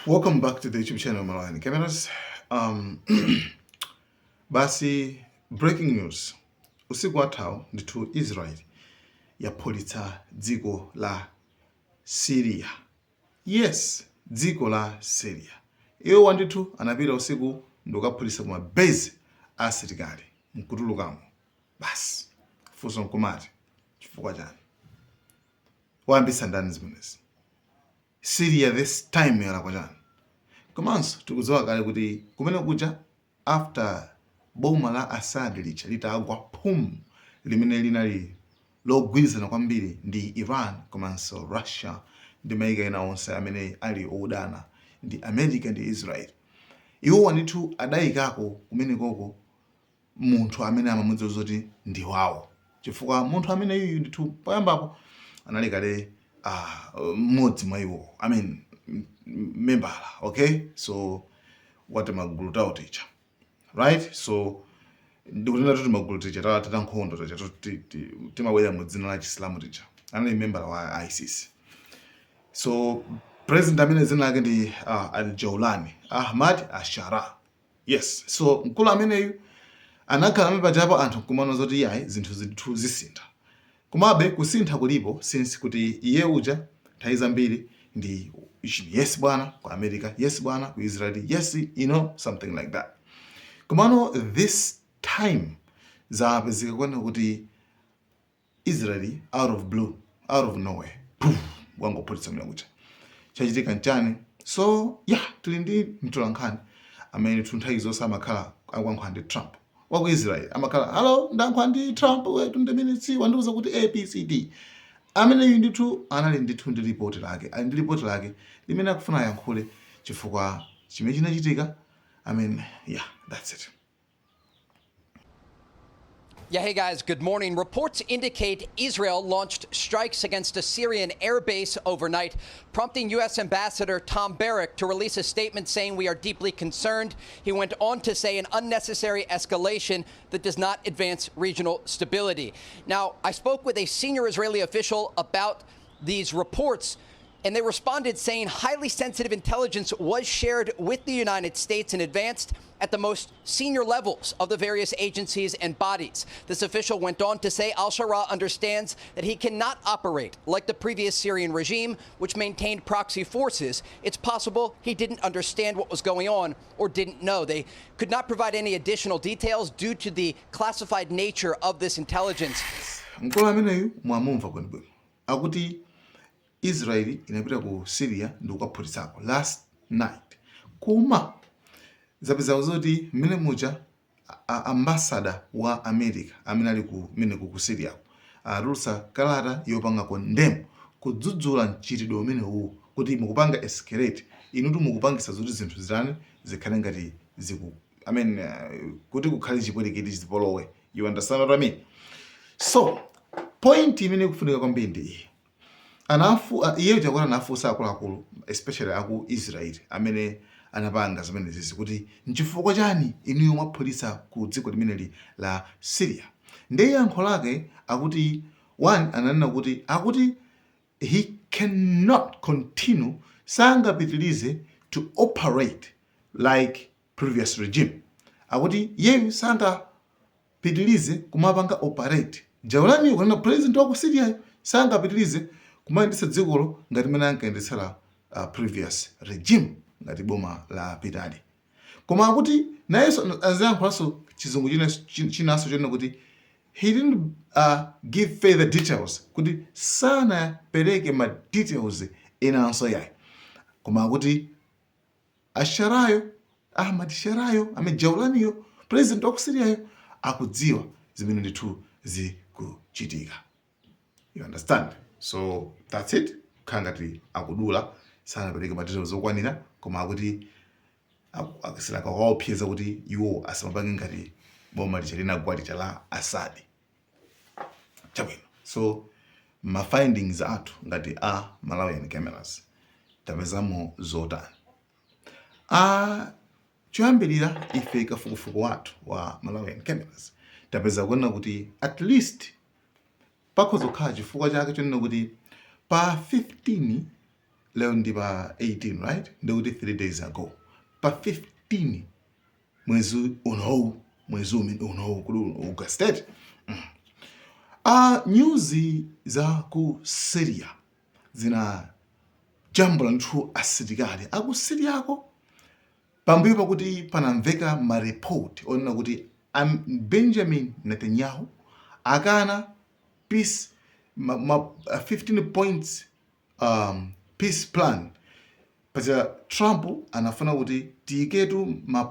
Welcome back to the YouTube channel Malawian Cameras. Basi, breaking news. Usiku wathawu ndithu Israel yaphulitsa dziko la Syria. Yes, dziko la Syria. Iwo ndithu anapita usiku ndikukaphulitsa kuma base asilikali nkutulukamo. Basi, funso nkumati chifukwa chani? Wayambitsa ndani zimenezi? Syria this time yalakwa chani? Komanso tikudziwa kale kuti kumene kuja, after boma la Assad lija litagwa phum, limene linali logwirizana kwambiri ndi Iran komanso Russia ndi mayiko ena onse amene ali odana ndi America ndi Israel, iwowa ndithu adayikako kumenekoko munthu amene amamudziwa zoti ndi wawo, chifukwa munthu amene yuyu ndithu poyambapo anali kale mmodzi mwa iwo, I mean, membala, okay? So wati magulu tawo ticha, right? So ndikunena kuti magulu ticha tata nkhondo ticha timabwera mu dzina la Chisilamu ticha, anali membala wa ISIS. So president amene dzina lake ndi Al Jawlani, Ahmad Ashara, yes. So mkulu ameneyu anakhala amene pajapo anthu nkumaona zoti yayi, zinthu zinthu zisintha. Komabe kusintha kulipo, since kuti iye uja nthawi zambiri ndi yes bwana ku America, yes bwana ku Israel, yes, something like that. Komano this time zapezeka kuona kuti Israeli out of blue, out of nowhere, poof, wangophulitsa mene kuja. Chachitika nchani? So yeah, tili ndi mtolankhani amene nthawi zonse amakhala akuyankhula ndi Trump wa ku Israel. Amakhala, "Hello, ndayankhula ndi Trump 20 minutes, wandiuza kuti ABCD." Ameneyu ndithu anali ndithu ndi ripoti lake, ali ndi ripoti lake limene akufuna ayankhule chifukwa chimene chinachitika. I mean, yeah, that's it. Yeah, hey guys, good morning. Reports indicate Israel launched strikes against a Syrian airbase overnight, prompting U.S. Ambassador Tom Barrack to release a statement saying, "We are deeply concerned." He went on to say an unnecessary escalation that does not advance regional stability. Now, I spoke with a senior Israeli official about these reports, and they responded saying highly sensitive intelligence was shared with the United States in advance at the most senior levels of the various agencies and bodies. This official went on to say al Shara understands that he cannot operate like the previous Syrian regime, which maintained proxy forces. It's possible he didn't understand what was going on or didn't know. They could not provide any additional details due to the classified nature of this intelligence. Mkulu ameneyu mwamumva bwinobwino, akuti Israeli inapita ku Syria ndi kukaphulitsako last night, koma zapeza zoti mmene muja ambassador wa America amene ali kumeneku ku Syriako atulutsa kalata yopanga condemn, kudzudzula mchitidwe umenewu kuti mukupanga escalate, inutu mukupangisa zoti zinthu zitani, zikhale ngati ziku, I mean, kuti kukhale chipwirikiti, chipolowe. You understand what I mean? So point imene ikufunika kwambiri ndi iyi. Anafu iyeyo chakuti anafunsa akuluakulu, especially aku Israel amene anapanga zimenezi, kuti nchifukwa chani inuyo mwaphulitsa ku dziko limeneli la Syria? Ndiye yankho lake akuti, one, ananena kuti, akuti he cannot continue, sangapitilize to operate like previous regime. Akuti iyeyu sangapitilize kumapanga operate, Jawlani kunena president wa ku Syria, sangapitilize kumayendetsa dzikolo ngati mmene ankayendetsera previous regime, ngati boma la pitali. Koma akuti nayenso aziyankhulanso Chizungu chinanso chonena kuti he didn't give further details, kuti sanapereke ma details enanso yayi, koma akuti Asharayo, Ahmad Sharayo, amene Jaulaniyo, president wa ku Syriayo, akudziwa zimene ndithu zikuchitika. You understand? So that's it. Khala ngati akudula, sanapereke ma details okwanira, koma akuti akawaopseza kuti iwo asamapange ngati boma lija linagwa lija la Assad. Chabwino, so ma findings athu ngati a Malawian Cameras tapezamo zotani? A choyambirira, ife kafukufuku wathu wa Malawian Cameras tapeza kuona kuti at least pakhoza kukhala chifukwa chake chonena kuti pa 15 Lero ndi pa 18, right? Ndikuti 3 days ago, pa 15 mwezi unowu, mwezi umene unowu kuli August 8, news za ku Syria zinajambula ndithu asilikali aku Syriako pambuyo pakuti panamveka maripoti onena kuti Benjamin Netanyahu akana peace 15 points peace plan. Paja Trump anafuna kuti tiyike ma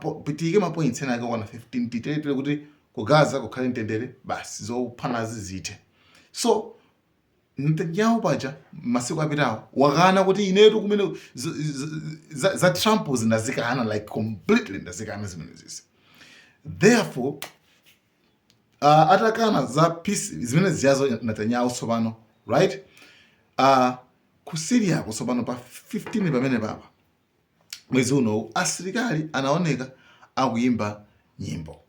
points ena ake okwana 15, titetere kuti ku Gaza kukhale mtendere basi, zophanazi zithe. So Netanyahu paja masiku apitawo wakana kuti inetu kumene za Trump zindazikana, like completely ndazikana zimene zizi. Therefore atakana za peace zimene ziyazo Netanyahu tsopano, right, ku Syria tsopano pa 15 pamene papa mwezi uno, asilikali anaoneka akuyimba nyimbo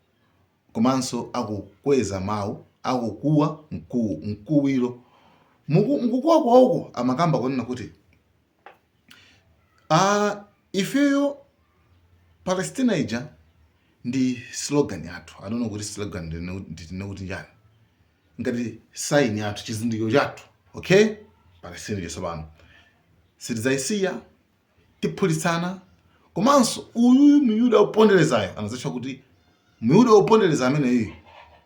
komanso akukweza mawu, akukuwa mkuwiro. Mukukuwa kwawoko amakamba kunena kuti ifeyo Palestina ija ndi slogan yathu. I don't know kuti slogan ndine kuti njani, ngati sign yathu, chizindikiro chathu, okay? Palestina ija tsopano sitidzayisiya, tiphulitsana. Komanso uyuyu Muyuda woponderezayo, anazatcha kuti Muyuda wopondereza ameneyu,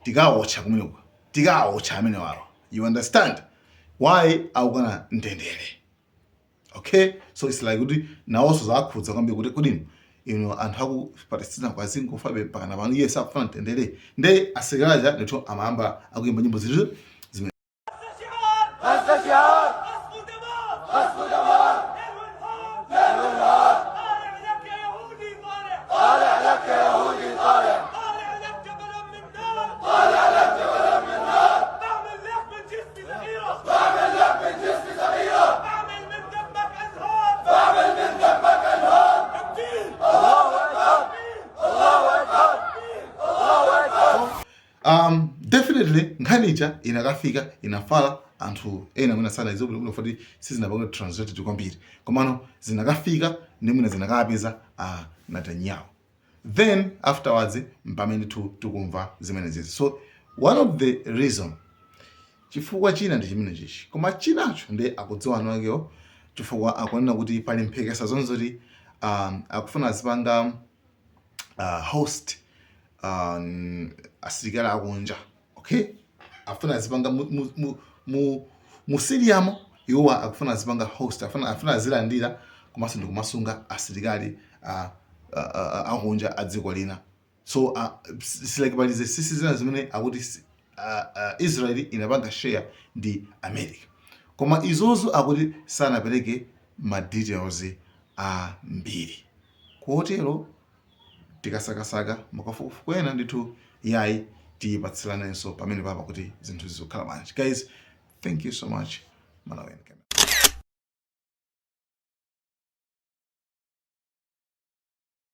tikawotcha kumeneko, tikawotcha amene wawa. You understand why akukana mtendere? Okay, so it's like kuti nawonso zakhudza kwambiri kuti kudino ino anthu aku Palestina kwazingofabe mpakana pano, iye sakufuna mtendere. Nde asilikali aja ndithu amayamba akuyimba nyimbo zitu zimene. غزة شعار، قصف ودمار، قصف ودمار، ليل ونهار، ليل ونهار. طالع لك يا يهودي طالع، طالع لك يا يهودي طالع، طالع لك جبلا من نار، طالع لك جبلا من نار. بعمل لك من جسمي ذخيرة، بعمل لك من جسمي ذخيرة، بعمل من دمك أنهار، بعمل من دمك أنهار. تكبير، الله أكبر، الله أكبر، الله أكبر. Definitely nkhani ija inakafika, inafala. Anthu ena mwina sana izobwino foti sizinapanga translated kwambiri, komano zinakafika ndi mwina zinakapeza Netanyahu. Then afterwards mpamene tikumva zimene zizi. So one of the reason, chifukwa china ndi chimene chichi, koma chinacho ndi akudziwa anu akewo, chifukwa akunena kuti pali mphekesa zonse zoti akufuna azipanga host asilikali akunja, okay? Afuna azipanga mu Syriamo, iwowa akufuna azipanga host, afuna azilandira komanso ndikumasunga asilikali akunja a dziko lina. So silike pali zinsinsi zina zimene akuti Israel inapanga share ndi America, koma izozo akuti sanapereke ma details ambiri. Kotero tikasakasaka makafukufuku ena ndithu yayi, tiyipatsiranenso pamene papa kuti zinthu zizikhala bwanji. Guys, thank you so much. Malawian Camera.